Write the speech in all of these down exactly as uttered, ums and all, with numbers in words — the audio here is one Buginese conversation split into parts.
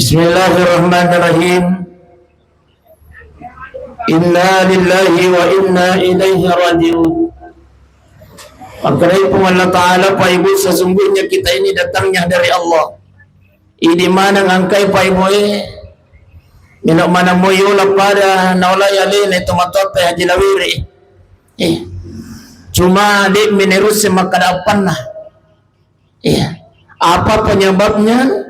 Bismillahirrahmanirrahim. Inna lillahi wa inna ilaihi raji'un. Makkedai Puang Allah Ta'ala, Pak Ibu, sesungguhnya kita ini datangnya dari Allah. Idi maneng engkai Pak Ibu e, melo maneng mo yola pada naolai alena tomatoatta Haji Lawere. Eh. Cuma de' menerusnya makkada appanna. Iya. Apa penyebabnya?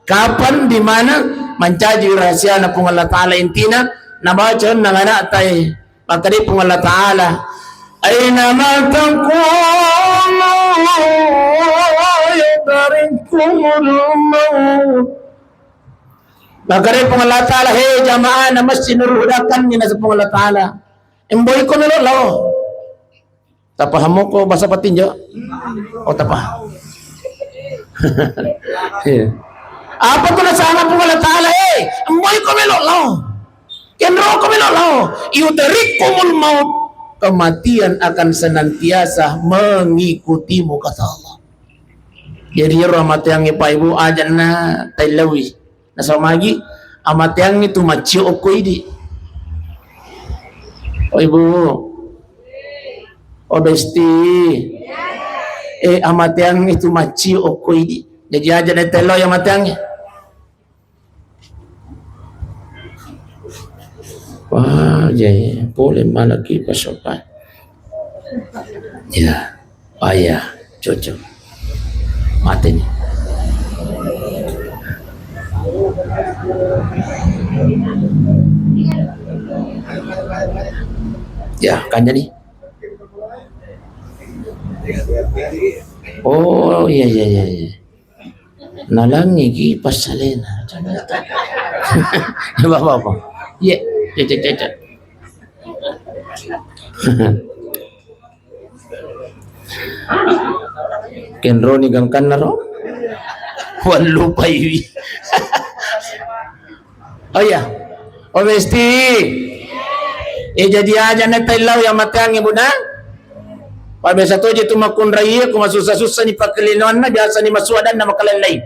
Kapan, di mana? Mancaji rahasiana Puang Allah Ta'ala, intina nabaca onnang ana'ta e. Makkeda Puang Allah Ta'ala, "Aina ma takunu yudrikkumul maut." Makkeda Puang Allah Ta'ala, "He jamaah na Masjid Nurul Huda," kanni naseng Puang Allah Ta'ala, "Emboiko melo lao." Tapahammoko bahasa Patinjo? Oh, tapaham. Iya. Apa tu nasaba Puang Allah Ta'ala, eh, emboiko melo lao. Kenroko melo lao. Yudrikkumul maut. Kematian akan senantiasa mengikutimu, kata Allah. Jadi, ero amateangnge, Pak Ibu, ajanna taillaui. Nasaba magi, amateangnge tu maccio okko idi. Oh, Ibu. Oh, Besti. Eh, amateangnge tu maccio okko idi. Jadi, aja na tello ya amateangnge. Wah, jadi boleh malaki pasokan. Ya. Oh iya, cocok. Mate ni. Ya, kan jadi. Oh, iya, iya, iya, iya. Nalangi ki passalena. Apa, apa, apa? Iya, cek, cek, cek, cek. Kenroni gangkanna ro. Wallupai wi. Oh iya. Oh, Besti. Eh, jadi aja na taillau ya amateangnge, Bu, na. Pak, biasa toje tu makkunrai, ko masussa-sussa ni pakkelinoanna, biasa ni masuadanna makalain-lain.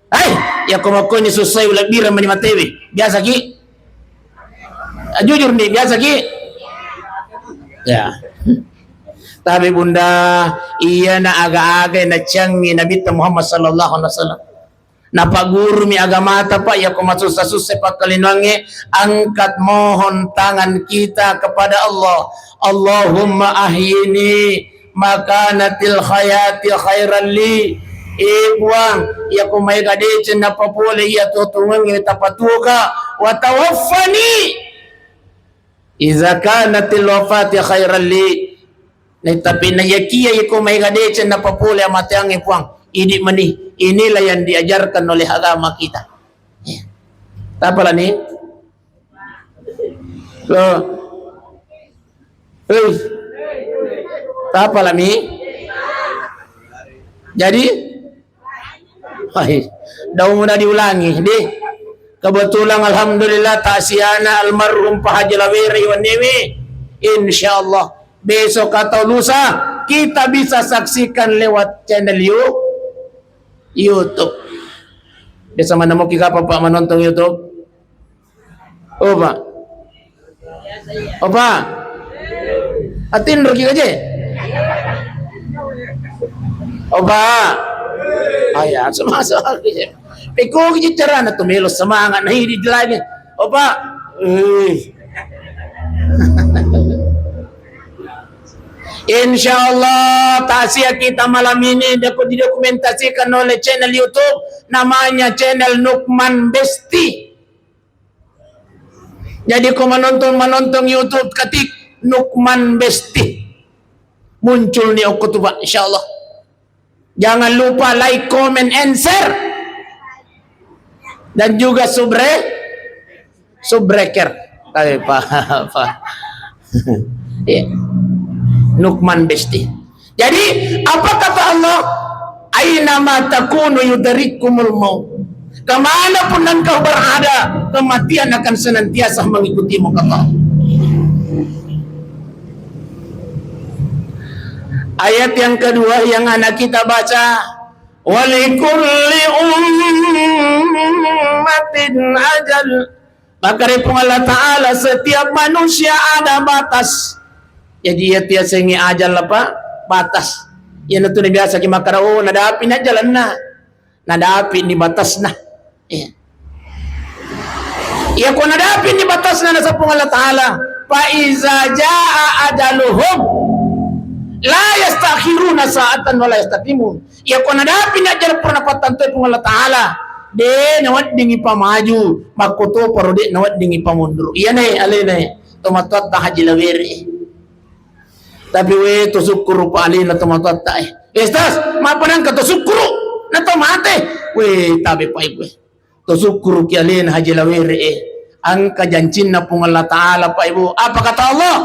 Hai, ya ko makkoni sussai ulebbireng mani matewe. Biasa ki? Ah, jujur ni, biasa ki? Ya. Tapi Bunda, iya na aga-aga na ciangi Nabitta Muhammad sallallahu alaihi wasallam. Napaggurumi agamata, Pak, ya ko masussa-sussa pakkalinoangnge, angkat mohon tangan kita kepada Allah. Allahumma ahyini makanatil hayati khairan li. Eh, Puang, ya ko maega deceng napapole iya tuo-tuongengnge tapatuoka, wa tawaffani iza kanatil wafati khairan li. Nah, tapi na yakia iko maega deceng napapole amateangnge, Puang. Idi mani, inilah yang diajarkan oleh agama kita. Ya. Tapalani? Lo. Hei. Tapalami? Jadi, hai, daung na diulangi, deh. Kebetulan, alhamdulillah, taksiana almarhum Pak Haji Lawere iwannewe. Insya Allah, besok atau lusa kita bisa saksikan lewat channel You-, YouTube. Biasa mana mau kita, Pak, menonton YouTube? Oh, Pak. Oh, Pak. Atinro ki aja. Oh, Pak. Ayah, semasa. Peko ki carana tu melo semangat na hidi lagi. Oh, Pak. Eh. Insya Allah, takziah kita malam ini dapat didokumentasikan oleh channel YouTube, namanya channel Nukman Besti. Jadi, ko menonton, menonton YouTube, ketik Nukman Besti. Muncul ni okko tu, Pak, insya Allah. Jangan lupa like, comment, and share. Dan juga subre-, subscribe. Tapi, Pak, Pak. Iya. Nukman Besti. Jadi, apa kata Allah? "Aina ma takunu yudrikkumul maut." Kemana pun engkau berada, kematian akan senantiasa mengikutimu, kata Allah. Ayat yang kedua yang anak kita baca, "Walikulli ummatin ajal. Makkedai Puang Allah Ta'ala, setiap manusia ada batas. Jadi, iya tiasengnge ajal apa? Batas. Iyanatu nabiasa ki makkeda, oh, nadapi ni ajalanna. Nadapi ni batasna. Iya. Iya, ko nadapi ni batasna, nasaba Puang Allah Ta'ala, fa iza jaa ajaluhum la yastakhiruna sa'atan wa la yastaqdimun. Iya, ko nadapi ni ajal pura napattantoi Puang Allah Ta'ala, de naweddingi pamaju, makkotoparo de naweddingi pamundur. Iyanae alena tomatoatta Haji Lawere. Tapi we, to sukkuru pa alena tomatoatta e. Eh, Ustaz, mapa nangka to sukkuru? Na to mate. We, tabe pa ibu. To sukkuruki alena Haji Lawere e. Engka jancinna Puang Allah Ta'ala, Pak Ibu. Apa kata Allah?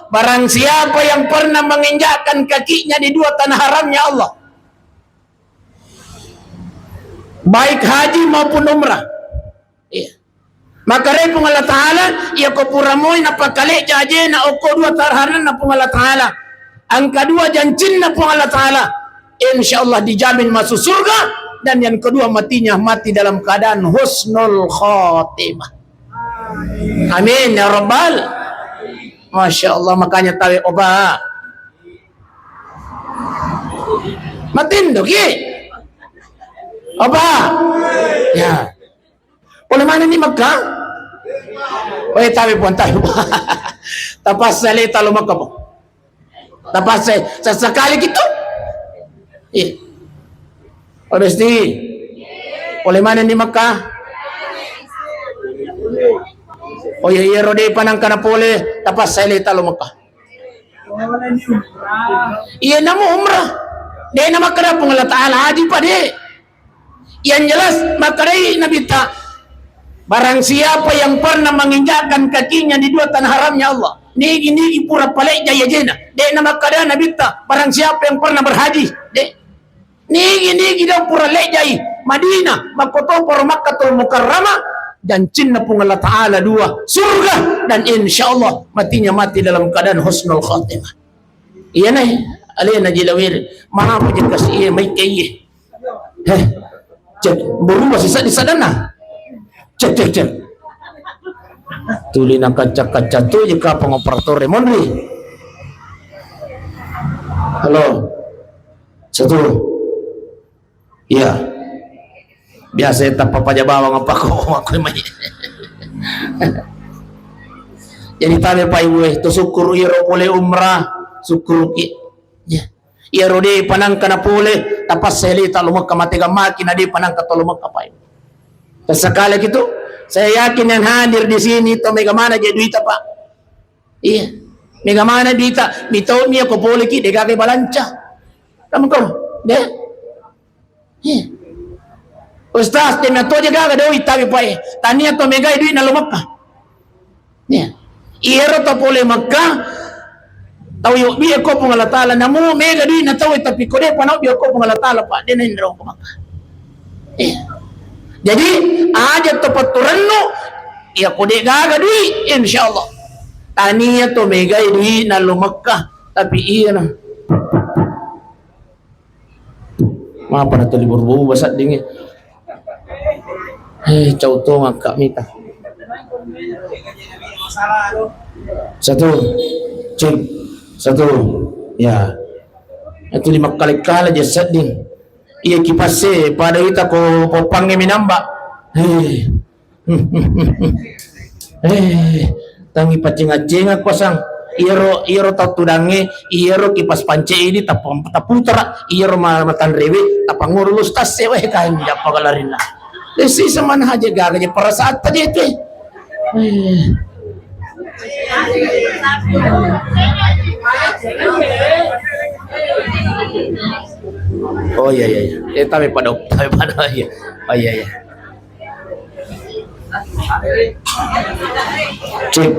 Barang siapa yang pernah menginjakkan kakinya di dua tanah haramnya Allah, baik haji maupun umrah. Iya. Makkedai Puang Allah Ta'ala, iya ko pura moi napakaleja ajena okko dua tanah haramna Puang Allah Ta'ala. Engka dua jancinna Puang Allah Ta'ala. Insya Allah dijamin masuk surga. Dan yang kedua, matinya mati dalam keadaan husnul khotimah. Amin ya rabbal. Masya Allah, makanya tawe oba. Matindo ki. Oba. Ya. Pole manenni Mekka? Weh, tabe, Puang, tabe, Puang. Tapassa le talo Mekka, Puang. Tapassa, sesekali gitu. Iya. Oh, besti. Pole manenni Mekka? Oh iya, iya, rode panangkana pole, tapassa le talo Mekka. Iya, namo umrah. De' namakkeda Puang Allah Ta'ala haji pa, de'. Yang jelas, makkedai Nabitta, barang siapa yang pernah menginjakkan kakinya di dua tanah haramnya Allah, nigi-nigi pura palejja ajena. De' namakkeda Nabitta, barang siapa yang pernah berhaji, de'. Nigi-nigi dong pura lejjai Madinah, makkotoparo Makkatul Mukarramah, jancinna Puang Allah Ta'ala dua, surga, dan insya Allah matinya mati dalam keadaan husnul khatimah. Iya nai, alena Haji Lawere, maaf aja kasih iya, mai ke iya. Heh, cek, berubah sisa di sadana. Cek, cek, cek. Tuli na kaca-kaca tu je kapang operator monri. Halo. Satu. Iya. Biasa tappa paja bawang apa ko aku mai. Jadi tabe pa iwe to sukkuru iyaro pole umrah, sukkuruki. Ya. Iyaro de' panangka na pole, tapassa le talo Mekka, mate gammaki na de' panangka talo Mekka pa iwe. Sesekali gitu, saya yakin yang hadir di sini to mega mana je duita, Pak. Iya. Mega mana duita, mitau mi ko pole ki de' gaga balanca. Kamu ko, de'? Iya. Ustaz, de' na to je gaga doi tabe pa e. Tania to megai duit na lo Mekka. Iya. Iyaro to pole Mekka, tau yobbi ko Puang Allah Ta'ala, namu mega duit na tau, tapi ko de' pa naobbi ko Puang Allah Ta'ala, Pak, de' na inro ko Mekka. Iya. Jadi, aja to patturennu, iya ko de' gaga duit, insya Allah. Tania to megai duit na lo Mekka, tapi iya na. Mapa na tuli berubah-ubah sedding e. Eh, cau tongeng ka mita. Satu. Cek. Satu. Ya. Itu lima kali-kali je sedding. Iya kipasse pada ita ko popangnge minamba. Eh. Eh, tangi paccing-accinga kuasang. Iyaro, iyaro tau tudangnge, iyaro kipas pance ini tap-, taputara, iyaro ma-, matanrewe, tapanguru lus tasse, weh, kanja pagalarinna. Eh, si semana aja gaga je perasaan tadi itu. Eh. Oh iya, iya, iya. Eh, tapi pada, tapi pada, iya. Oh iya, iya. Cek.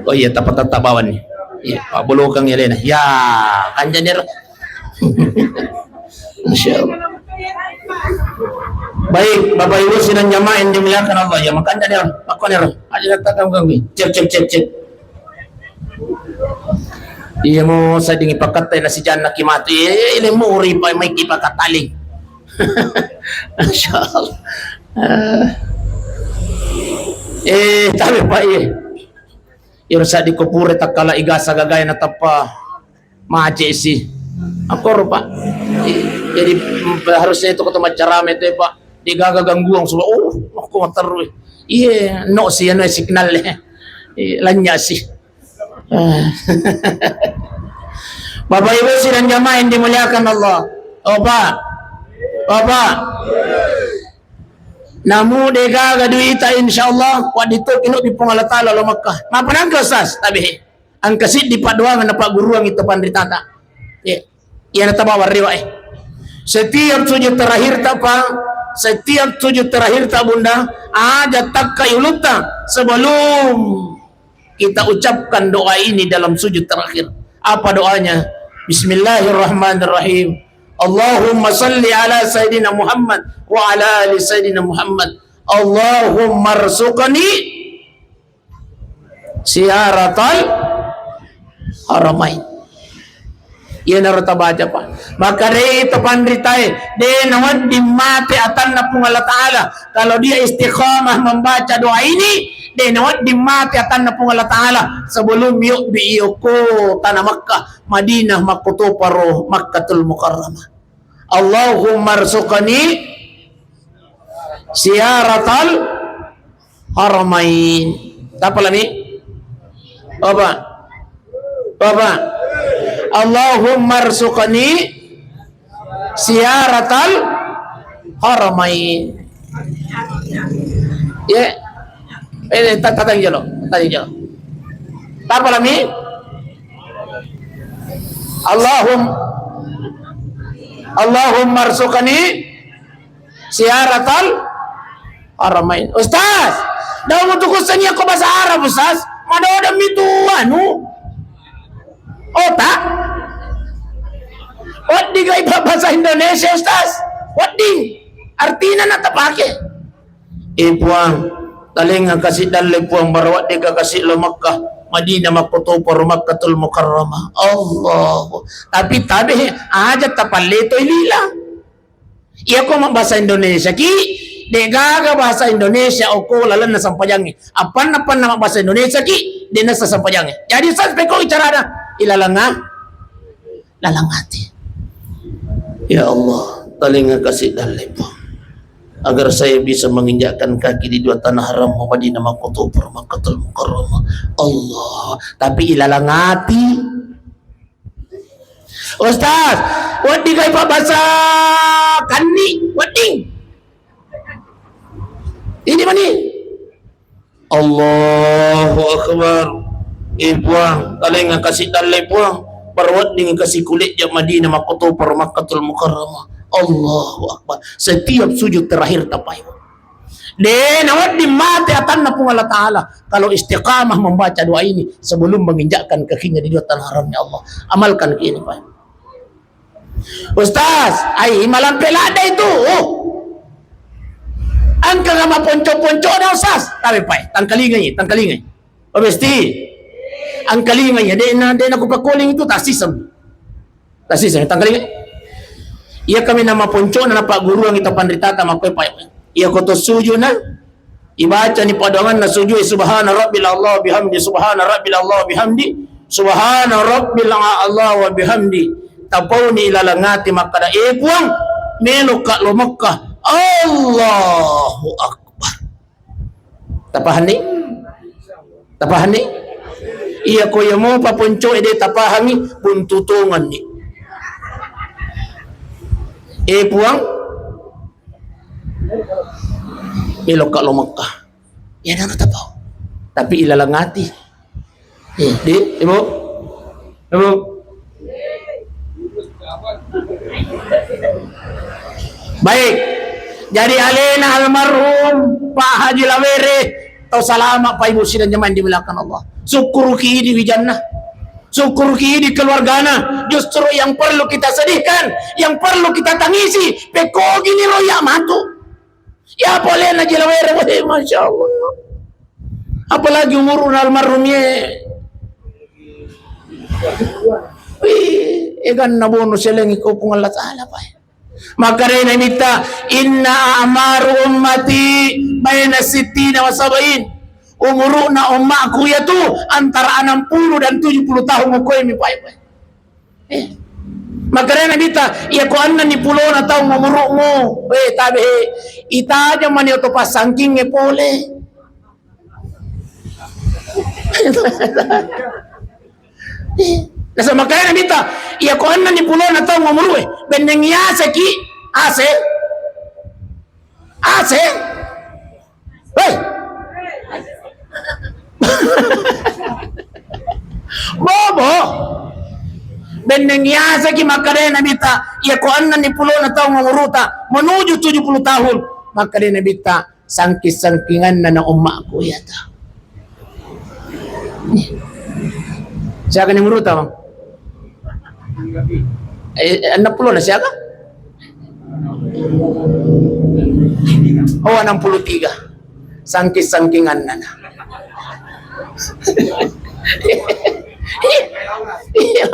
Oh iya, tapa-tapa bawang ni. Iya, Pak Bolokang ya, Lena. Ya, kanjani ro. Masya Allah. Baik, Bapak Ibu sidang jamaah yang dimuliakan Allah, ya, makanya dia, aku nih, aja datang ganggu. Cek, cek, cek, cek. Iya, mau saya dingin pakai teh nasi jannah kimati. Eh, ini muri, Pak, mai kipakataling. Masya Allah. Eh, eh, tapi Pak, iya. Iyaro saddi ko pura takkala igasa gagae natappa macet si. Akkoro, Pak. Jadi, mm, harusnya itu kota maccarame itu, Pak. Degaga gangguan, sudah, oh, aku materru. Iya, no si, anu, signal, eh. Iya, lanya si. Eh. Bapak Ibu sidang jamaah yang dimuliakan Allah. Oh, Pak. Oh, Pak. Namu degaga duita, insya Allah, wa ditokino di Puang Allah Ta'ala lo Makkah. Mapanangka, Ustaz? Tabe. Engka siddi paddoangeng napagguruangngi to panritata. Iya. Iya natabawa rewa, eh. Setiap sujud terakhir ta, Pak, setiap sujud terakhir ta, Bunda, aja takkai ulutta sebelum kita ucapkan doa ini dalam sujud terakhir. Apa doanya? Bismillahirrahmanirrahim. Allahumma salli ala Sayyidina Muhammad wa ala ali Sayyidina Muhammad. Allahumma rzuqni ziyaratal haramain. Iyanaro tabaca, Pak. Maka de to panritae, de nawedding mate atanna Puang Allah Ta'ala. Kalau dia istiqamah membaca doa ini, de nawedding mate atanna Puang Allah Ta'ala sebelum yobbi iyoko tanah Makkah, Madinah, makkotoparo Makkatul Mukarramah. Allahumma rzuqni ziyaratal haramain. Tapa lami? Apa? Apa? Allahumma rzuqni ziyaratal haramain. Ya. Eh, ta-, tatang jalo, tatang jalo. Tapa lami? Allahum-, Allahumma rzuqni ziyaratal haramain. Ustaz, daung untuk Ustaz ni aku bahasa Arab, Ustaz. Madodang mitu anu. Otak. Wedding gai bahasa Indonesia, Ustaz. Wedding. Artinya na tapake. Eh, Puang, talenga kasi dalle, Puang, bara wedding ka kasi lo Makkah, Madinah, makkotoparo Makkatul Mukarramah. Allah. Tapi tabe aja tapalletoi lila. Iyako mabbahasa Indonesia ki, de gaga bahasa Indonesia oko lalenna sampajangnge. Appanna-panna mabbahasa Indonesia ki, de nasa sampajangnge. Jadi, Ustaz, pekko bicarana, ilalenga, lalang ati. Ya Allah, talenga kasi dalle, Puang, agar saya bisa menginjakkan kaki di dua tanah haram, Madinah, makkotoparo Makkatul Mukarramah. Allah, tapi ilalang ati. Ustaz, wedding kai pabbasa kanni, wedding. Ini mani. Allahu Akbar. Eh, Puang, talenga kasi dalle, Puang. Bara wedding kasi kulejja Madinah, makkotoparo Makkatul Mukarramah. Allahu Akbar. Setiap sujud terakhir tapai. De nawedding mate atanna Puang Allah Ta'ala kalau istiqamah membaca doa ini sebelum menginjakkan kakinya di dua tanah haramnya Allah. Amalkan ki ini, Pak. Ustaz, ai malampe ladde itu. Oh. Engka ga maponco-poncona, Ustaz? Tabe, Pak, tangkalingai, tangkalingai. Oh, besti. Angkalingai, de na, de na kupakoling itu tasisem. Tasiseng, tangkalinga. Iya kami nama poncona napagguruang ita panritata makkoe pa. Iya koto sujuna. Ibacani padoanganna sujue, subhana rabbil Allah bihamdi, subhana rabbil Allah bihamdi, subhana rabbil Allah wa bihamdi. Tapauni ilalang ati makkada, eh, Puang, meloka lo Mekka. Allahu Akbar. Tapahanni? Tapahanni? Iya ko iya mopa poncoe de tapahangi, buntutonganni. Eh, Puang, meloka lo Mekka. Ya nana tapau. Tapi ilalang ati. Eh, di, Ibu? Ibu? Baik. Jadi alena almarhum Pak Haji Lawere, tau salama Pak Ibu sidang jamaah yang dimuliakan Allah. Syukuruki idi wijanna. Syukuruki idi keluargana. Justru yang perlu kita sedihkan, yang perlu kita tangisi, pekogini roya matu. Ya polena Haji Lawere, weh, Masya Allah. Apalagi umuruna almarhum ye. Wih, eganna bonus selengi ko Puang Allah Ta'ala, Pak. Makkedai Nabitta, "Inna a'maru ummati baina sittina wa sab'in." Umuru'na ummaku iyatu antara enam puluh dan tujuh puluh tahun, mukoimi pai-pai. Eh. Makkedai Nabitta, "Iyako enneng ni pulona taung umuru'mu, eh, tabe, eh, itajeng mani oto passangkingnge pole." Nasaba makkedai Nabitta, "Iyako enneng ni pulona taung umuru'e, bennengngi aseki, ase, ase." Hei. Bobo. Bennengngi aseki makkedai Nabitta, "Iyako enneng ni pulona taung umuruta menuju tujuh puluh tahun." Makkedai Nabitta, "Sangking-sangkinganna na ummaku iyata." Siaga ni umuruta, Bang? Eh, enam puluh na siaga? Oh, enam puluh tiga. Sangking-sangkinganna na. Iya.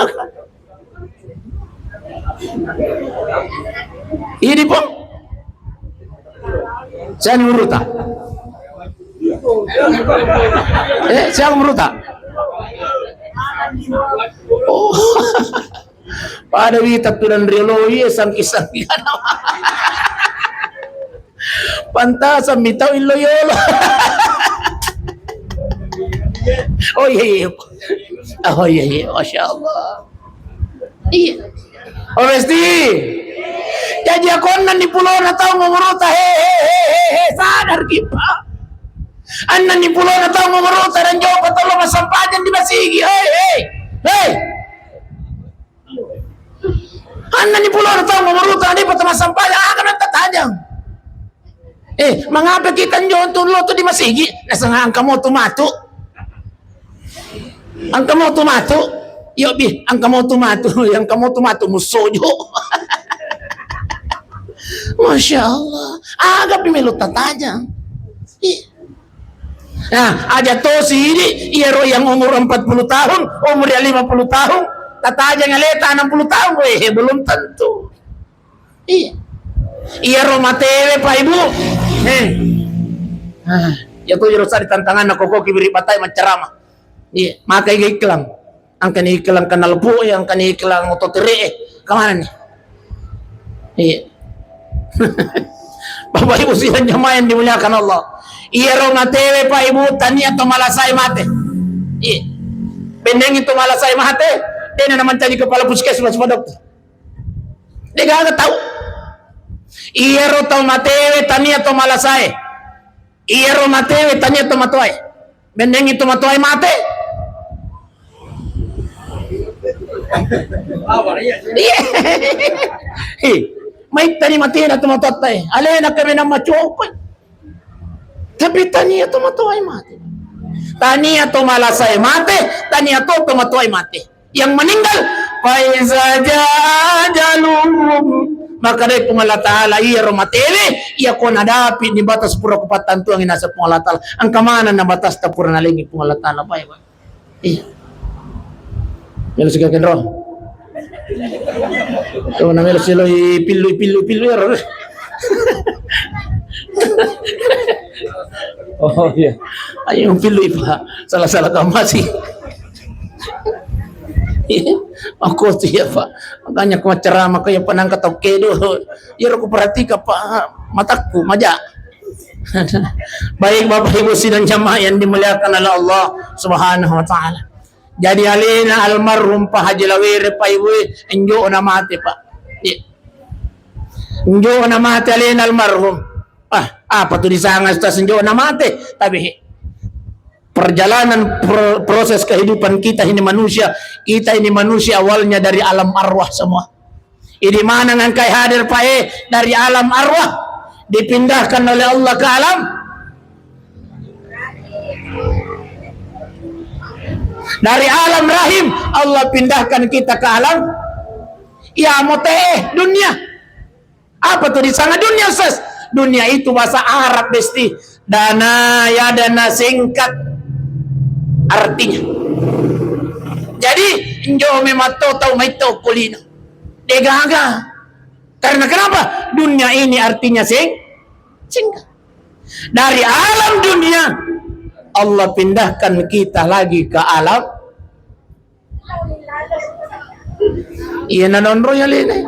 Idi, Pong. Siaga ni umuruta? Eh, siaga umuruta? Oh. Pada wita tudang riolo, iya, sangki-sangki. Pantasan mi tau illo yolo. Oh, iya, iya. Oh, iya, iya. Masya Allah. Iya. Oh, mesti. Jaji, iyako enneng ni pulona taung umuruta, he, he, he, he, he, sadar ki, Pak. Enneng ni pulona taung umuruta, dan jauh patollo massempajang di masigi, hei, hei, hei. Enneng ni pulona taung umuruta, de' pa tamassempajang, aga na tatajang. Eh, mangapa kita njo tu lo tu di masigi? Nasaba engka mo tu matu. Engka mo tu matu. Yo, bi, engka mo tu matu, engka mo tu matu musojo. Masya Allah. Aga pi melo tatajang. Ih. Nah, aja tosi ini, iyaro yang umur empat puluh tahun, umur yang lima puluh tahun, tatajang aleta enam puluh tahun, weh, belum tentu. Iya. Iyaro matewe, Pak Ibu. Eh. Ah, iya to iyaro sadi tantanganna koko kibiri patai maccarama. Iya, makai ga iklan. Angkani iklan kenal po, eh, angkani iklan oto tere, eh. Kemana nih? Iya. Bapak Ibu sidang jamaah yang dimuliakan Allah. Iyaro matewe, Pak Ibu, tania to malasai mate. Iya. Bennengngi to malasai mate, dena namancaji kepala puskesmas, Pak Dokter. Degaga tau. Iyaro tau matewe tania to malasae. Iyaro matewe tania to matoae. Bennengngi to matoae mate. Iya. Hi, maittani matena to matoattae. Alena kaminang macopai. Tapi tania to matoae mate. Tania to malasae mate, tania to to matoae mate. Yang meninggal, faiza jaa ajaluhum. Makkedai Puang Allah Taala, iyaro matewe, iyako nadapi ni batas pura kupattantuangi naseng Puang Allah Taala. Engka maneng na batasta pura nalengi Puang Allah Taala, bae, bae. Iya. Melo siga kenro. Tuh, na melo siloi pillu, pillu, pillu, ya, Ron. Oh, iya. Ayo pillu, Pak. Salah-salah kamasi. Iya. Aku tuh ya, Pak. Makanya aku ceramah kayak penangkat oke dulu. Ya, aku perhatikan, Pak. Mataku, maja. Baik, Bapak Ibu sidang jamaah yang dimuliakan oleh Allah Subhanahu wa Ta'ala. Jadi, alena almarhum Pak Haji Lawere, Pak Ibu, enjo na mate, Pak. Iya. Enjo na mate alena almarhum. Ah, apa tu disanga Ustaz enjo na mate? Tapi perjalanan pro-, proses kehidupan kita ini manusia, kita ini manusia awalnya dari alam arwah semua. Idi maneng engkai hadir, Pak, eh, dari alam arwah dipindahkan oleh Allah ke alam, dari alam rahim Allah pindahkan kita ke alam, ya, mate dunia. Apa tu disanga dunia, Ustaz? Dunia itu bahasa Arab, besti. Dana, ya, dana singkat artinya. Jadi, enjo memang to tau mai to kulino. Degaga. Karena kenapa? Dunia ini artinya sing-, singkat. Dari alam dunia, Allah pindahkan kita lagi ke alam. Iya, nanonro ya lene.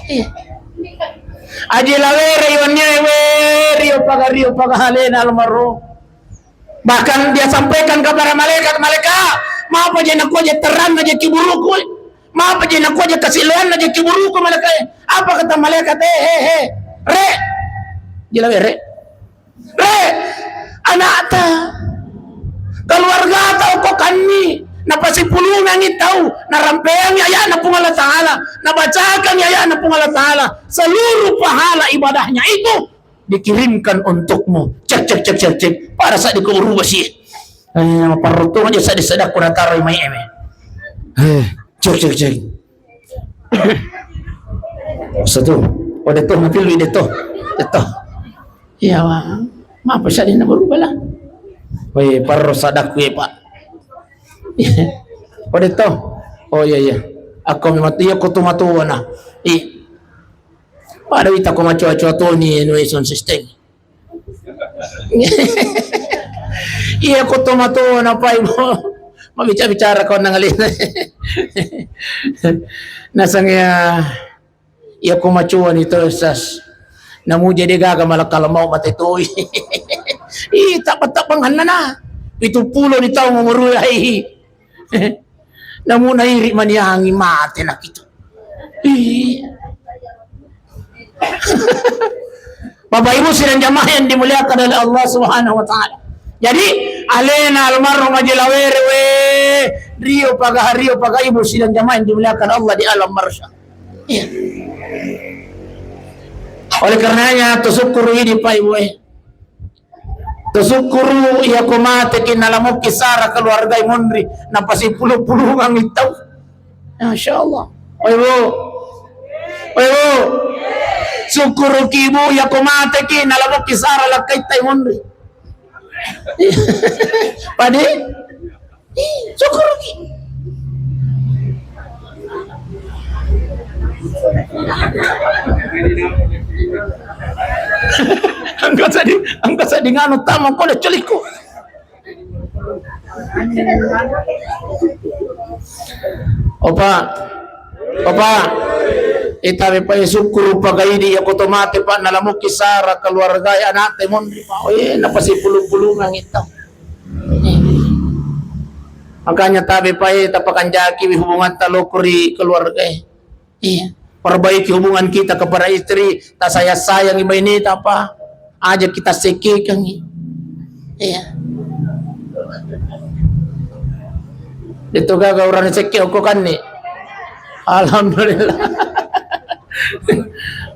Iya. Aji lawere iwannya we, rio paga, rio paga alena almarhum. Bahkan dia sampaikan kepada malaikat, "Malaikat, mapa je nakuaje terang aja kiburuku? Mapa je nakuaje kasiloan aja kiburuku, malaikat?" Apa kata malaikat? "Eh, eh, eh, re." Jila re. "Re, anakta, keluargata okkokanni, napasipulungangi tau, narampeangi ayana Puang Allah Ta'ala, nabacakangi ayana Puang Allah Ta'ala, seluruh pahala ibadahnya itu dikirimkan untukmu." Cek, cek, cek, cek, cek. Pada saat dikubur besi. Eh, parrotong aja sadis sadakku nataroi mai eme. Eh, cek, cek, cek. Satu. Oh, de to, mati lu de to. De to. Iya, Bang. Mapa sadis na berubah lah. Weh, parro sadakku ya, Pak. Oh, de to. Oh, iya, iya. Aku memang iya, aku tuh matuana. Ih. Pada wita ko macoa-coa toni, anu, sound system. Iya, ko tomatoa napai mo. Mabicara-bicara ko nang alena. Nasang ya, iya ko macoa ni to, sas. Namu jadi gaga malah kalau mau mate toi. Ih, tak betap pengen na. Itu pulo di tahun umur ai. Namu nairi maniangi mate nak itu. Ih. Bapak Ibu sidang jamaah yang dimuliakan oleh Allah Subhanahu wa Ta'ala. Jadi, alena almarhum Haji Lawere, we, rio paga, rio paga, Ibu sidang jamaah yang dimuliakan Allah di alam marsya. Iya. Oleh karenanya, tusyukuru idi, Pak Ibu, eh. Tusyukuru iya ko mateki nalamukki sara keluargai monri, napasipulu-pulungang ittau. Masya Allah. Oi, Bu. Oi, Bu. Syukuruki, Bu, iya ko mateki nalamukki sara lakkaittai monri. Padi? Ih, syukuruki. Engka sadi, engka sadi nganu tama ko de celikku. Opa, opa, ita be pa syukur pagaidi ya ko to mate pa nalamukki sara keluarga ya anak te monri pa. Oh, iya, napasipulu-pulungang ita. Makanya tabe pae tapakanjakiwi hubungatta lokko ri keluargae. Iya. Perbaiki hubungan kita kepada istri, tasayang-sayangi baineta apa aja kita sekekangi. Iya. Itu gaga urane sekke okko kanni. Alhamdulillah.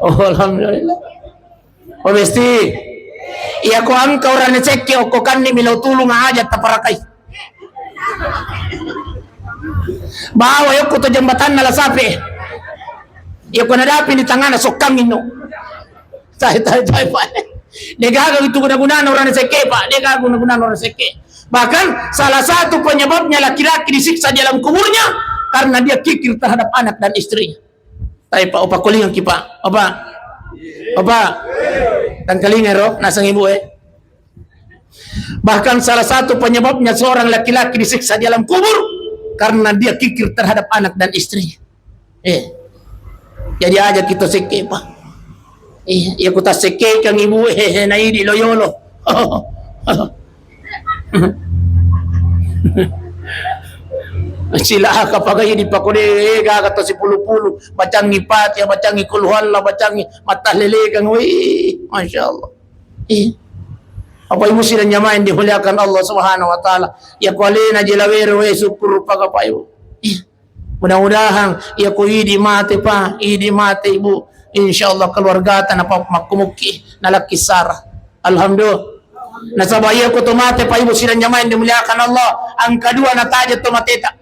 Oh, alhamdulillah. Oh, besti. Iya ko engka urane sekke okko kanni milo tulung aja taparakai. Bawa yokko to jembatanna La Sape. Iya ko nadapi di tangana sokkang inno. Tai, tai, tai, Pak. Degaga itu guna-gunana urane sekke, Pak. Degaga guna-gunana urane sekke. Bahkan salah satu penyebabnya laki-laki disiksa di alam kuburnya karena dia kikir terhadap anak dan istrinya. Tapi Pak, opa kolingaki, Pak. Opa. Opa. Tangkalinga ro, naseng ibu, eh. Bahkan salah satu penyebabnya seorang laki-laki disiksa di alam kubur karena dia kikir terhadap anak dan istrinya. Eh. Jadi aja kita sekke, Pak. Eh, ya kita sekke kan ibu, eh, eh, na idi lo yolo. Cilaka pagai di pakode, eh, gaga to sipulu-pulu, bacangi Fatihah, bacangi Qul Huwallah, bacangi mattallelekeng, wih, Masya Allah. Ih. Apa ibu sidang jamaah yang dimuliakan Allah Subhanahu wa Ta'ala? Ya ko alena Haji Lawere, weh, syukur paga Pak Ibu. Ih. Mudah-mudahan ya ko idi mate, Pak, idi mate, Ibu. Insya Allah keluargata napa makkumukki nalakki sara. Alhamdulillah. Nasaba iya ko to mate, Pak Ibu sidang jamaah yang dimuliakan Allah, angka dua nataja to mateta.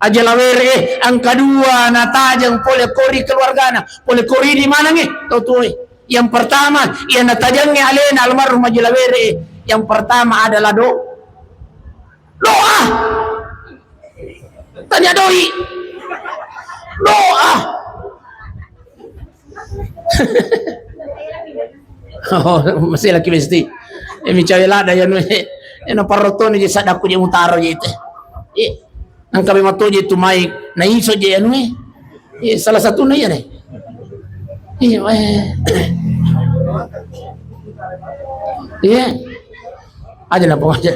Haji Lawere, eh, angka dua natajang pole kori keluargana, pole kori di manangi, tau tuoi. Yang pertama, iya natajangngi alena almarhum Haji Lawere, eh. Yang pertama adalah do-, doa. Tanya doi. Doa. Oh, masih lagi mesti. Eh, micawe lada ya, nu, eh, eh, na parrotoni je sadakku je mutaro je itu. Eh, engka memang to je tu mai, na iso je anu, eh. Eh, salah satu na iya deh. Iya, eh. Iya. Aja na pengaja.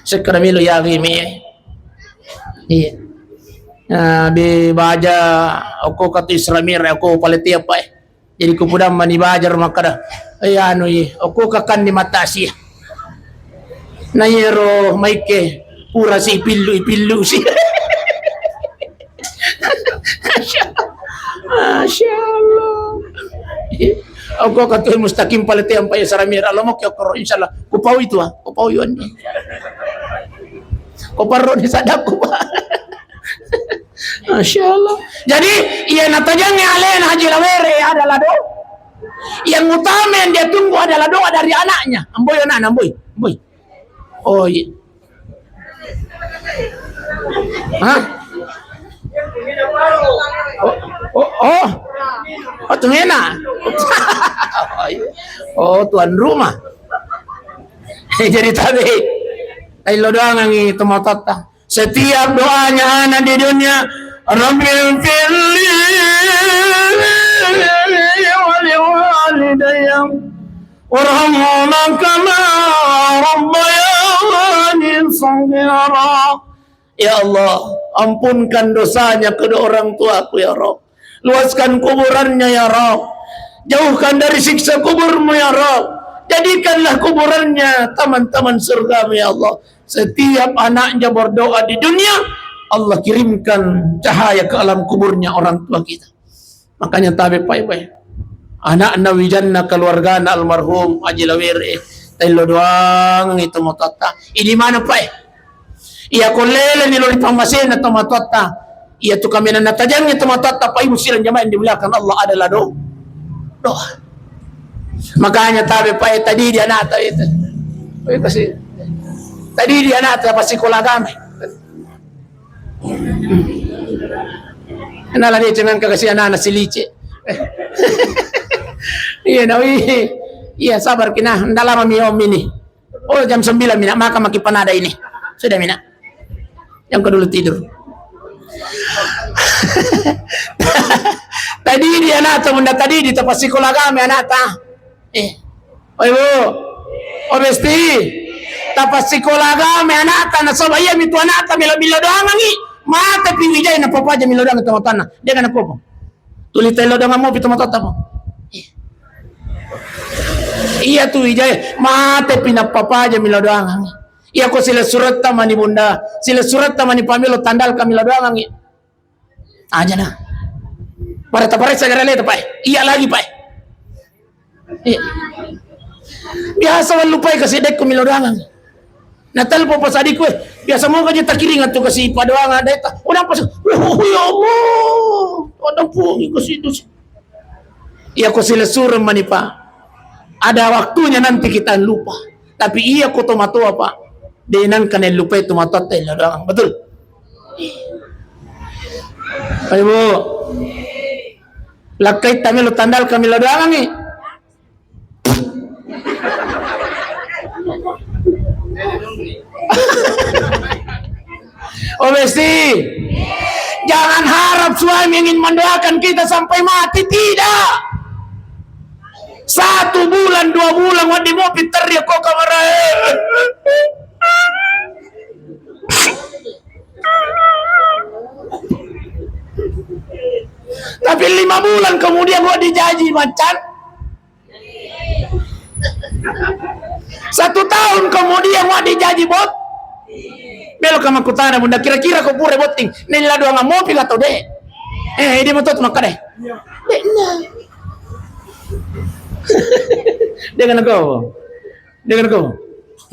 Sekarang milu ya, mi, eh. Iya. Nah, di baja, oko katu Isra Mi'raj, oko paletia apa, eh. Jadi kupudang mani bajar makkada, "Eh, anu, eh, oko kakan di mata sia." Na iyaro maikke pura si ipillu, ipillu si. Masya Allah. Oko katu mustaqim paletia apa ya Isra Mi'raj, lo mau kio koro, insyaallah. Kupau itu, ah. Kupau yuan. Ko parro ni sadakku, Pak. Masya Allah. Jadi, iya natajangngi alena Haji Lawere adalah doa. Yang utama yang dia tunggu adalah doa dari anaknya. Amboi anaknya, amboi. Amboi. Oh, iya. Hah? Oh, oh, oh. Oh, tuh enak. Oh, tuan rumah. Jadi tabe. Taillo doangangi tomatoatta. Setiap doanya anak di dunia, "Rabbi firli wa liwalidayya warhamhuma kama rabbayani shaghira." Ya Allah, ampunkan dosanya kedua orang tuaku, ya Rabb. Luaskan kuburannya, ya Rabb. Jauhkan dari siksa kuburmu, ya Rabb. Jadikanlah kuburannya taman-taman surgamu, ya Allah. Setiap anaknya berdoa di dunia, Allah kirimkan cahaya ke alam kuburnya orang tua kita. Makanya tabe, Pak, Ibu, eh. Anakna wijanna keluargana almarhum Haji Lawere, taillo doangangi tomatoatta. Ini mana, Pak, eh? Iya ko lele ni lo ri pammasena tomatoatta. Iya tu kaminang natajangngi tomatoatta, Pak, Ibu, sidang jamaah yang dimuliakan Allah, adalah do-, doa. Makanya tabe, Pak, eh, tadi di anakta itu. Oh, iya, kasih. Tadi di anakta pas sekolah agama. Nala dia jangan kekasih anak-anak si licik. Iya, nawi. Iya, sabar kina. Nda lama mi om ini. Oh, jam sembilan mina, maka maki panada ini. Sudah mina. Yang kedulu tidur. Tadi di anakta, bunda, tadi di tempat sekolah kami anakta. Eh. Oi, Bu. Oh, besti. Tapasikola agama anakta, nasaba iya mitu anakta melo-, melo doangangi. Mate pi wijai na papa aja melo doangangi tomatoanna. Dia kana kopo. Tuli taillo doangan mopi tomatoatta, Bu. Iya tu wijai, mate pi na papa aja melo doangangi. Iya ko sila suretta mani bunda, sila suretta mani pamelo tandalka melo doangangi. Aja na. Pada taparessa gara leta, Pak. Iya lagi, Pak. Iya. Biasa wallupai kasi dekku melo doangang. Na telpo pas adikku, eh, biasa mau aja takiring atau kasi padoangan deta. Udah pas, oh, ya Allah. Ada pungi kasi dosa. Iya ko silessureng mani, Pak. Ada waktunya nanti kita lupa. Tapi iya ko tomatoa, Pak, de nengka nellupai tomatoatta elo doangang. Betul? Ayo, Bu. Lakkaitta melo tandalka melo doangangi. Oh, besti. Jangan harap suami ingin mendoakan kita sampai mati, tidak. Satu bulan, dua bulan, wedding mopi terri ko kamar. Tapi lima bulan kemudian wedding jaji macan. Satu tahun kemudian wedding jaji bot. Meloka makkutana, Bunda, kira-kira ko pura botting, nella doangang mopi atau de? Eh, dia moto tu makkada. De na. Dia kana ko. Dia kana ko.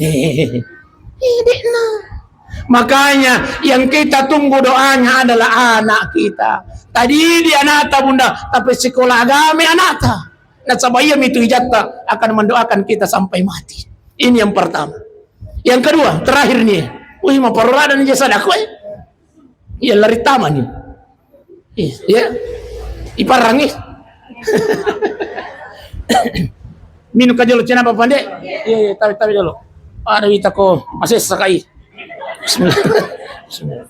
Eh, eh, eh, eh. Eh, de na. Makanya yang kita tunggu doanya adalah anak kita. Tadi di anakta, Bunda, tapi sekolah agama anakta. Nasaba iya mitu ijatta akan mendoakan kita sampai mati. Ini yang pertama. Yang kedua, terakhir nih. Wih, maparorada nih jasa dakwa, eh. Iya, lari taman nih. Iya, iya. Iparangi. Minum ka jolo cina apa, Pande? Iya, iya, tawi, tawi dulu. Ada wita ko masessa kai. Bismillah. Bismillah.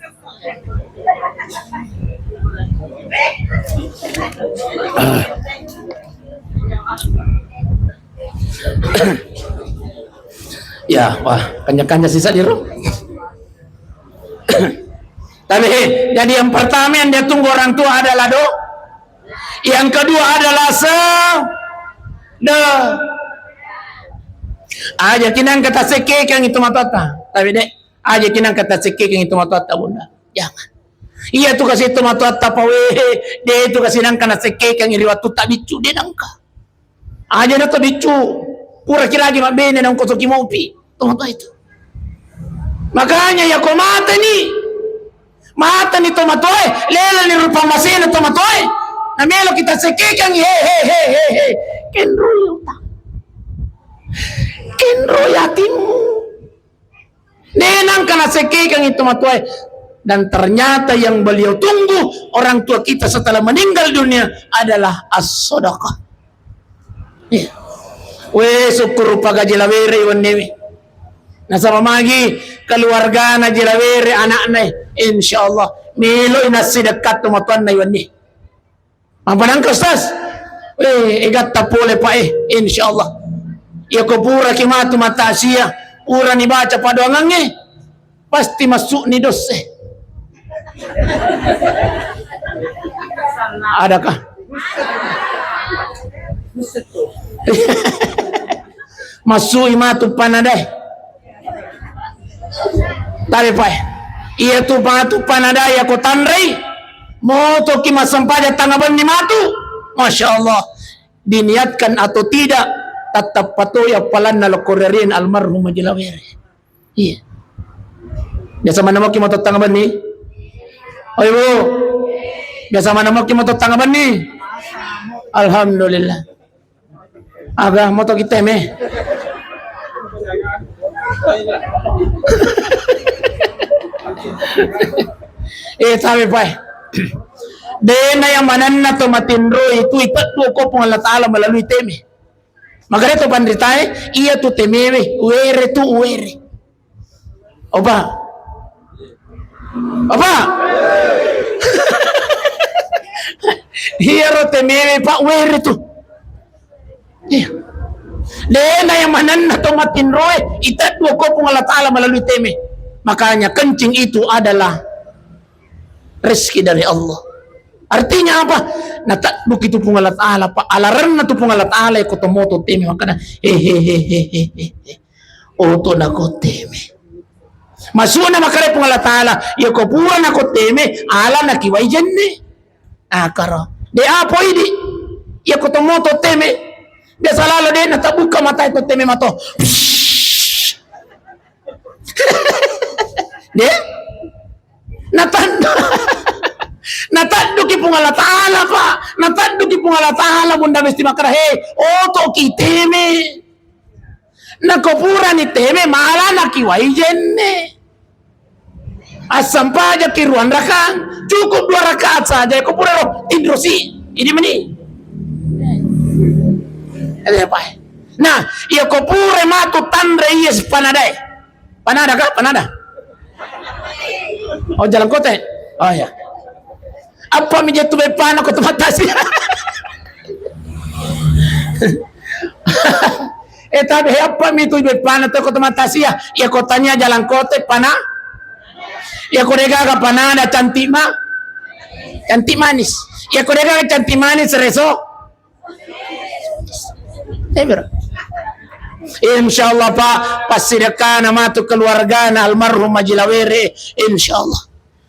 Ya, wah, kanya-kanya sisa diru. Tapi, eh, jadi yang pertama yang dia tunggu orang tua adalah do-, yang kedua adalah se-, de-, aja kinang kata sekekang itu matata. Tapi, Dek, aja kinang kata sekekang itu matata, Bunda. Jangan. Iya tu kasi itu matata pawehe, de tu kasi nangka nasekekang iri wattu tabiccu, de nangka. Aja na to biccu, pura ki lagi mabbene na ongko toki mopi, tomatoa itu. Makanya ya ko matani, matani tomatoae, lelani rupa masena tomatoae, na melo kita sekekang, he, he, he, he, he. Kenroi uta. Kenroi atimmu. Nenang kana sekekang itu matuae. Dan ternyata yang beliau tunggu orang tua kita setelah meninggal dunia adalah as-sadaqah. Iya. We, syukur rupa gaji lawere wennewe. Nasaba magi keluargana ji lawere anakna, insyaallah melo inassi dekat tu matuanna wenni. Apa nangka, Ustaz? Eh, egatta pole, Pak, eh, insyaallah. Iya ko pura ki matu mata asia, pura ni baca padoangangnge, pasti masuk ni dosse. Adakah? Masuk matu panadai. Tabe pae. Iya tu matu panadai ko tanrei. Motoki massempajang tangnga benni matu. Masya Allah. Diniatkan atau tidak, tetap patoi appalanna lokko riarin almarhum Haji Lawere. Iya. Biasa mana moki moto tangnga benni? Oh, Ibu. Biasa mana moki moto tangnga benni? Alhamdulillah. Aga moto kita me. Eh, tabe pae. Dena yang manenna to matinro itu ipeddu ko Puang Allah Taala melalui teme. Makanya to panritae, iya tu temewe, were tu were. Opa. Opa. Iya ro temewe, Pak, were tu. Iya. Dena yang manenna to matinroe, iteddu ko Puang Allah Taala melalui teme. Makanya kencing itu adalah rezeki dari Allah. Artinya apa? Natedduki tu Puang Allah Taala, Pak. Alarenna tu Puang Allah Taala, ko tomoto teme makana, hehehe. Oto nako teme. Masuna makare Puang Allah Taala, ya ko pura nako teme, ala nakiwai jenne. Akaro. De apo idi. Ya ko tomoto teme. Biasa lalo de natabuka mata itu teme mato. De? Nataddu. Natadduki Puang Allah Taala, Pak. Natadduki Puang Allah Taala, Bunda Besti Makara. He, oto ki teme. Nako purani teme, mala nakiwai jenne. Assampajaki ruang rakang, cukup dua rakaat saja. Ko pura ro, tinrosi. Idi meni. Ada apa? Nah, iya ko pura matu tanre iya sipanadae. Panada kah? Panada? Oh, jalan kota. Oh ya. Apa mi jettu beppana ko tempat tasi? Eh, tapi apa mi tu beppana to ko tempat tasi ya? Ya kotanya jalan kota pana. Ya ko degaga panada cantik ma. Cantik manis. Ya ko degaga cantik manis reso. Eh, bro. Insya Allah, Pak, passidekkana matu keluargana almarhum Haji Lawere, insya Allah.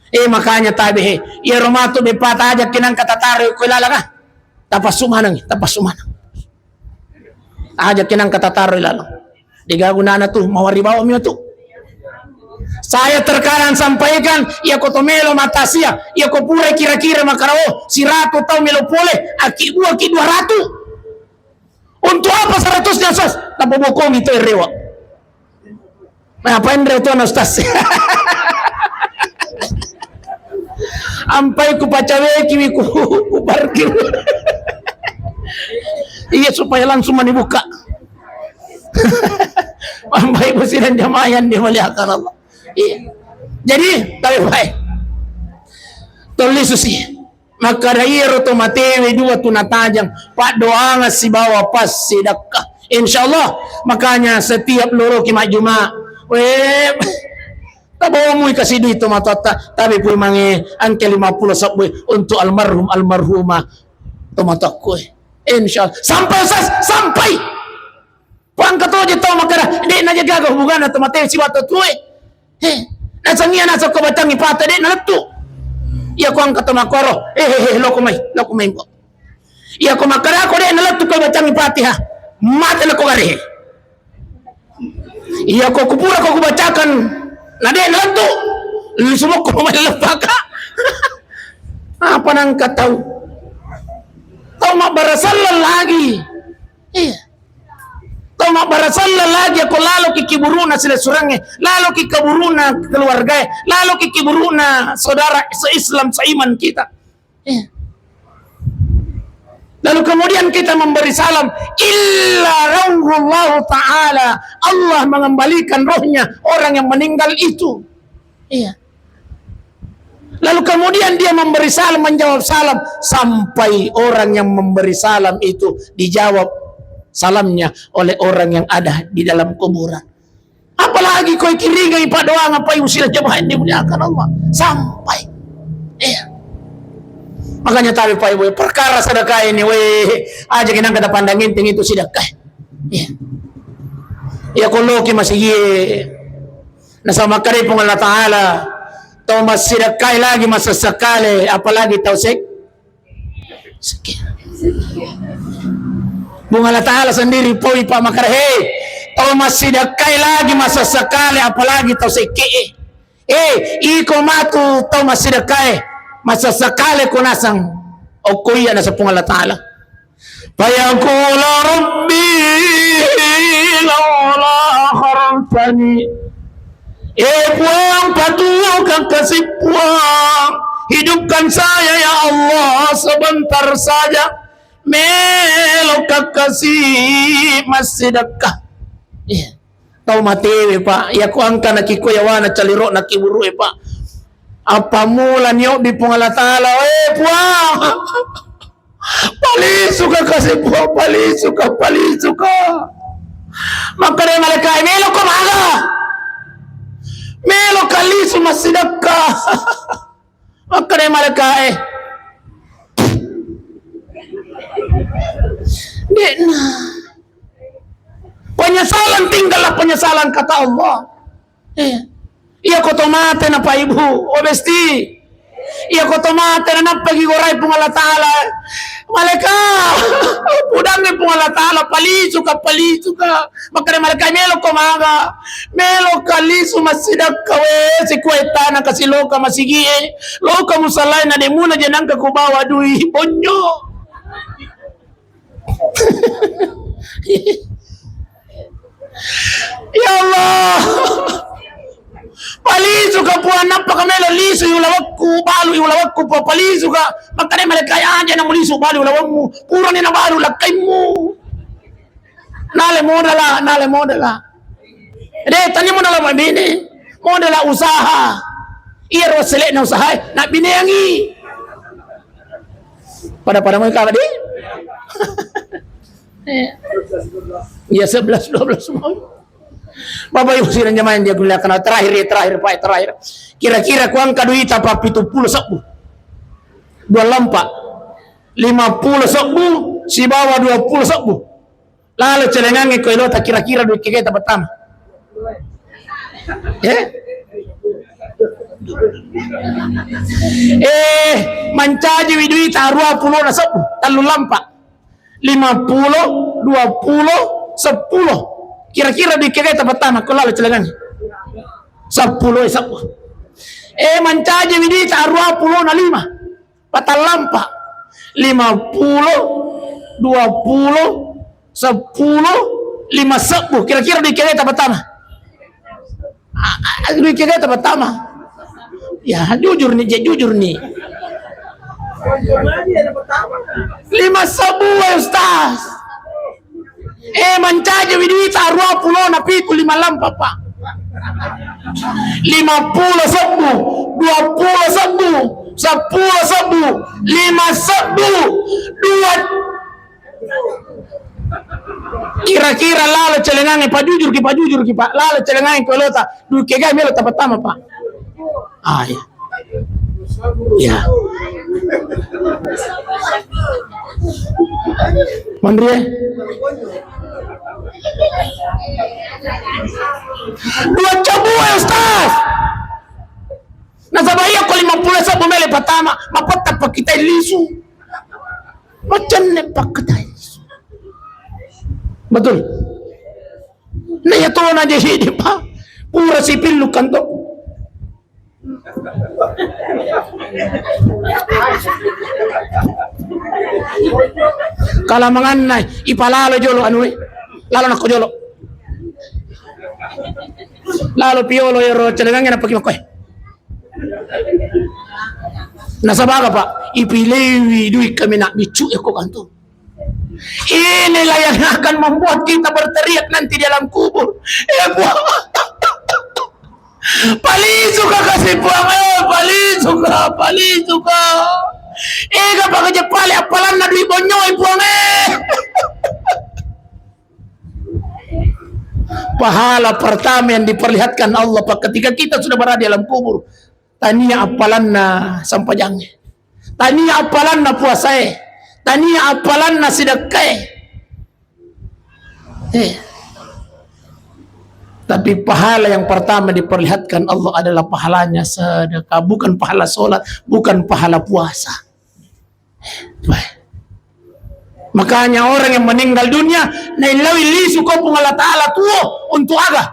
Eh, makanya tabe he. Iyaro matu beppa tajaki nangka tataro ko ilalang, ah. Tapassu maneng, tapassu maneng. Ajaki nangka tataro ilalang. Dega gunana tu, mawari bawa mio tu. Saya terkadang sampaikan, iya ko to melo matasia, iya ko pura kira-kira makarao, siratu tau melo pole, aki dua, ki dua ratu. Untuk apa seratusnya, Ustaz? Napabokongi to rewa. Nah, apa enre tu, Ustaz? Ampai ku pacaweki, ku, ku parkir. supaya langsung mani buka. Bapak Ibu sidang jamaah yang dimuliakan Allah. Iya. Jadi, tapi baik. Tolli susi. Makkada iyaro to matewe dua tu natajang, paddoangeng sibawa passidekka. Insyaallah, makanya setiap loroki majjuma, we, tabawa mui kasi dui tomatoatta, tapi pui mange engka lima puluh sebbu untuk almarhum, almarhumah tomatoakku. Insyaallah, sampai Ustaz, sampai. Ko engka toje tau makkada, de' najaga hubunganna to mate sibawa to tue. He, nasengngi naseng ko bacangngi pate de' nalettu. Iya ko engka to makkoro, eh, eh, eh, loko mai, loko mai, Mbok. Iya ko makkada ko de' nalettu ko bacangngi Fatihah, mate lako gare. Iya ko kupura ko kubacakan, na de' nalettu, lisumokko mai leppaka. Apa nangka tau? Tau mabbarasallang lagi. Iya. Tau mabbarasallang lagi ko laloki kiburuna silessurengnge, laloki kiburuna keluargae, laloki kiburuna saudara se-Islam, seiman kita. Iya. Lalu kemudian kita memberi salam, illa rauhullahu ta'ala, Allah mengembalikan rohnya orang yang meninggal itu. Iya. Lalu kemudian dia memberi salam, menjawab salam, sampai orang yang memberi salam itu dijawab salamnya oleh orang yang ada di dalam kuburan. Apalagi koi kiringai paddoangeng, Bapak Ibu sidang jamaah yang dimuliakan Allah. Sampai. Iya. Makanya tabe Bapak Ibu, perkara sedekah ini, weh, aja kita kata pandang enteng itu sedekah. Iya. Ya, kalau ki masih Nasaba makkeda Puang Allah Ta'ala, tau massidekkai lagi masessekale, apalagi tau sek-, sekke. Puang Allah Ta'ala sendiri poi pa makkeda, "Hei, tau massidekkai lagi masessekale, apalagi tau sekke." Eh, iko matu tau massidekkai masessekale ko naseng. Okko iya naseng Puang Allah Ta'ala. Fayaqulu rabbi laula akhartani. Eh Puang, patuoka kasi Puang, hidupkan saya ya Allah sebentar saja. Meloka kasi massidekka. Iya. Tau matewe, Pak. Iya ko engka nakikko yawana caliro'na kiburu'e, Pak. Appammula niobbi Puang Allah Ta'ala, eh Puang. Palisuka kasi Puang, palisuka, palisuka. Makkeda malaikae, "Meloka maga? Meloka lisu massidekka?" Makkeda malaikae, "De'na." Penyesalan, tinggallah penyesalan, kata Allah. Eh. Iya ko to mate na Pak Ibu, oh besti. Iya ko to mate na nappaki gorai Puang Allah Ta'ala. Malaika, pudangngi Puang Allah Ta'ala, palisuka, palisuka. Makkeda malaika, "Meloka maga? Meloka lisu massidekka we, sikuai tana kasi loka masigie. Loka musallai na demuna je nangka kubawa dui bonyo." Ya Allah. Palisuka Puang, nappaka melo lisu ulawekku, balu ulawekku, Puang, palisuka. Makkeda malaika, "Aja na mulisu balu ulawemmu, purani na balu lakkaimmu." Nale modala, nale modala. De, tania modala mabbine, modala usaha. Iyaro sele'na usahae, nabbineangi. Pada-pada mau kalah di? Iya, sebelas dua belas mau. Bapak Ibu sidang jamaah yang dimuliakan, terakhir ya, terakhir, Pak, terakhir. Kira-kira ku engka duita pa pitu pulo sebbu. Dua lampa. Lima pulo sebbu, sibawa dua pulo sebbu. Lalo celengangnge ko elota kira-kira dui kegeta pertama. Eh? Eh, mancaji wi duita arua pulo na sebbu, tellu lampa. Lima pulo, dua pulo, seppulo. Kira-kira dui kegeta pertama, ko lalo celengangnge. Seppulo, eh, seppulo. Eh, mancaji wi duita arua pulo na lima. Patallampa, lima pulo, dua pulo, seppulo, lima sebbu. Kira-kira dui kegeta pertama? Ah, ah, dui kegeta pertama? Ya, jujur nih, Jack, jujur nih. Lima sebbu, eh, Ustaz. Eh, mancaji wi duita aruwa pulona pitu lima lampa, Pak. Lima pulo sebbu, dua pulo sebbu, seppulo sebbu, lima sebbu, dua. Kira-kira lalo celengange, pajujurki, pajujurki, Pak. Lalo celengange kuelota, duke gai melo tapattama, Pak. Ah, iya. Ya. Monrie. Dua cobu, Ustaz. Nasaba iya ko lima pulo sebbu mele patama, mapetta pakkitai lisu. Macenne pakkitai lisu. Betul. Nah, iya tona jadi, Pak. Pura sipillu kanto. Kala manganna, ipalalo jolo anu, eh. Lalo nakko jolo. Lalo piolo ero celengange napaki makkoe. Nasaba aga, Pak? Ipilewi dui kami nak bicu eko kanto. Inilah yang akan membuat kita berteriak nanti di alam kubur. Eh, Puang. Palisuka kasi Puang, eh, palisuka, palisuka. Ega pakaje pale appalanna dui bonyoi Puang, eh. Pahala pertama yang diperlihatkan Allah, Pak, ketika kita sudah berada di alam kubur, tania appalanna sampajangnge, tania appalanna puasae, tania appalanna sidekkae. Eh. Tapi pahala yang pertama diperlihatkan Allah adalah pahalanya sedekah, bukan pahala sholat, bukan pahala puasa. Makanya orang yang meninggal dunia, naillawi lisu ko Puang Allah Ta'ala tuo untuk aga?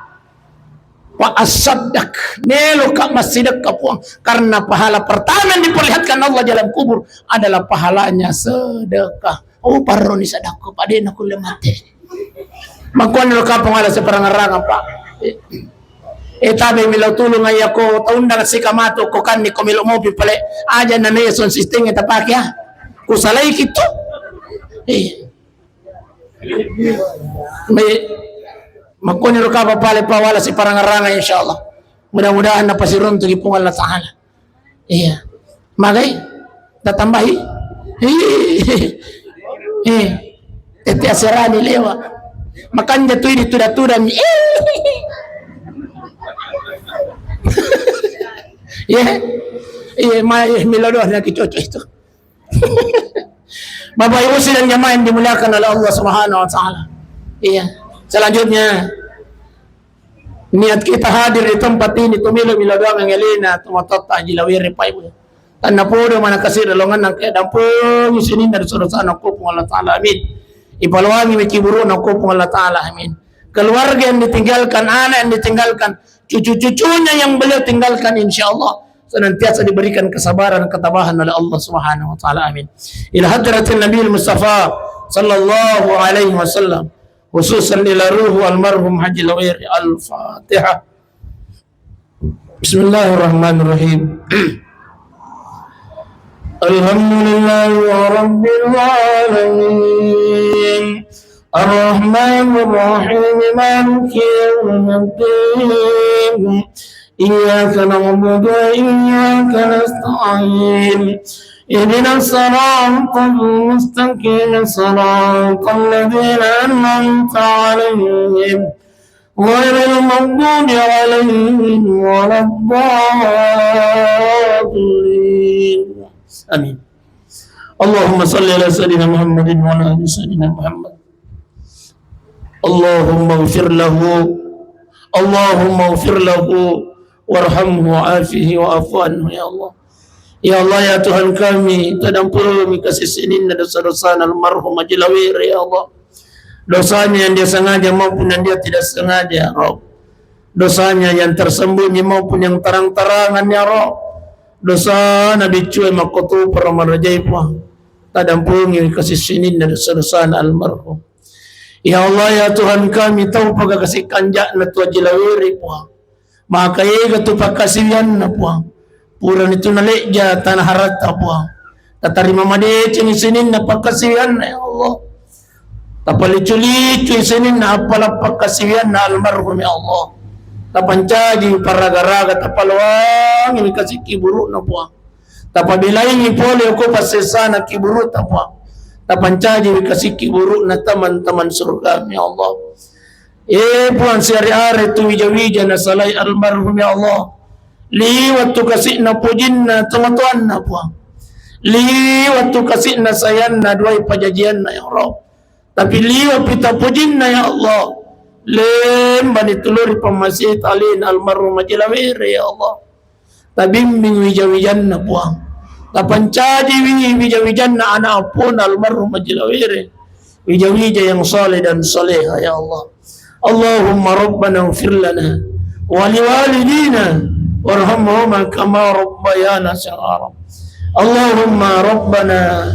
Wa asaddaq, meloka massidekka Puang, karena pahala pertama yang diperlihatkan Allah dalam kubur adalah pahalanya sedekah. Oh, parroni sedekah, padena kulle mate. Makkuaniro kapang ala separangarang apa? Eh, tabe milo tulung ayako taundang sika matu ko kanni ko milo mopi pale aja na ne sound system tapake ah. Kusalai kitu. Eh. Me, makkuaniro kapang pale pawala separangarang insyaallah. Mudah-mudahan napasiruntuki Puang Allah Ta'ala. Iya. Magai? Tatambahi? Iya. Iya. Tette aserani lewa. Makanja tu ini tuda-tuda mi. Iya. Iya, ma, iya, milo doang lagi cocok itu. Bapak Ibu sidang jamaah yang dimuliakan oleh Allah Subhanahu wa Ta'ala. Iya. Selanjutnya, niat kita hadir di tempat ini, tu milo-milo doang yang elena, tu matotta Haji Lawere, Pak Ibu. Tanna podo mana kasih longan nang kayak dampung sininna dosa-dosa na ko Puang Allah Ta'ala. Amin. Ipaloangi miki buru na ko Puang Allah Ta'ala. Amin. Keluarga yang ditinggalkan, anak yang ditinggalkan, cucu-cucunya yang beliau tinggalkan, insya Allah senantiasa diberikan kesabaran, ketabahan oleh Allah Subhanahu wa Ta'ala. Amin. Ila hadratin Nabi Mustafa sallallahu alaihi wasallam. Khususan ila ruhu almarhum Haji Lawere. Al-Fatihah. Bismillahirrahmanirrahim. Alhamdulillahi rabbil alamin. Arrahmanirrahim. Maliki yaumiddin. Iyyaka na'budu wa iyyaka nasta'in. Ihdinas siratal mustaqim. Siratal ladzina an'amta 'alaihim. Ghairil maghdubi 'alaihim waladdallin. Amin. Allahumma salli ala Sayyidina Muhammadin wa ala ali Sayyidina Muhammad. Allahumma ighfir lahu. Allahumma ighfir lahu warhamhu wa'afihi wa'fu anhu, ya Allah. Ya Allah, ya Tuhan kami, tadampurumi kasih sininna dosa-dosa almarhum Haji Lawere, ya Allah. Dosanya yang dia sengaja maupun yang dia tidak sengaja, ya Rabb. Dosanya yang tersembunyi maupun yang terang-terangan, ya Rabb. Dosana biccue makkotoparo marajai, Puang. Tadampungi kasih sininna dosa-dosana almarhum. Ya Allah, ya Tuhan kami, tau paga kasih kanjakna tu Haji Lawere, Puang. Maka ega tu pakkasiwianna, Puang. Purani tu nalejja tanah haratta, Puang. Tatarima madeceng sininna pakkasiwianna, ya Allah. Tapalicu-licui sininna appala pakkasiwianna almarhum, ya Allah. Tapancaji paraga-raga, tapaloangi kasi' kuburu'na, Puang. Tapabelaingi pole ko passessana kuburu'ta, Puang. Tapancaji kasi' kuburu'na teman-teman surga, ya Allah. Eh, Puang, siare-are tu wija-wija nasalai almarhum, ya Allah. Liwat tu kasi'na pojinna tomatoanna, Puang. Liwat tu kasi'na sayanna duai pajajianna, ya Rabb. Tapi liwat pita pojinna, ya Allah. Lembani tuluri pammasita alena almarhum Haji Lawere, ya Allah. Tabimbing wija-wijanna, Puang. Tapancaji wi-, wija-wijanna anak appona almarhum Haji Lawere. Wija-wija yang saleh dan saleha, ya Allah. Allahumma rabbana ighfir lana wa liwalidina warhamhuma kama rabbayana shighara. Allahumma rabbana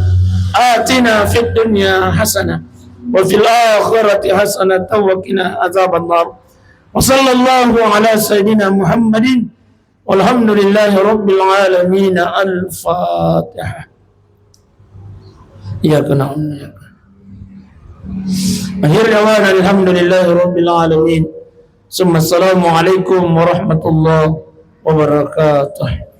atina fid dunya hasanah wa fil akhirati hasanatan wa qina adzabannar. Wa sallallahu ala sayyidina Muhammadin walhamdulillahi rabbil alamin. Al-Fatihah. Iyyaka na'budu wa iyyaka nasta'in. Akhir da'wana alhamdulillahi rabbil alamin. Summa assalamu alaikum warahmatullahi wabarakatuh.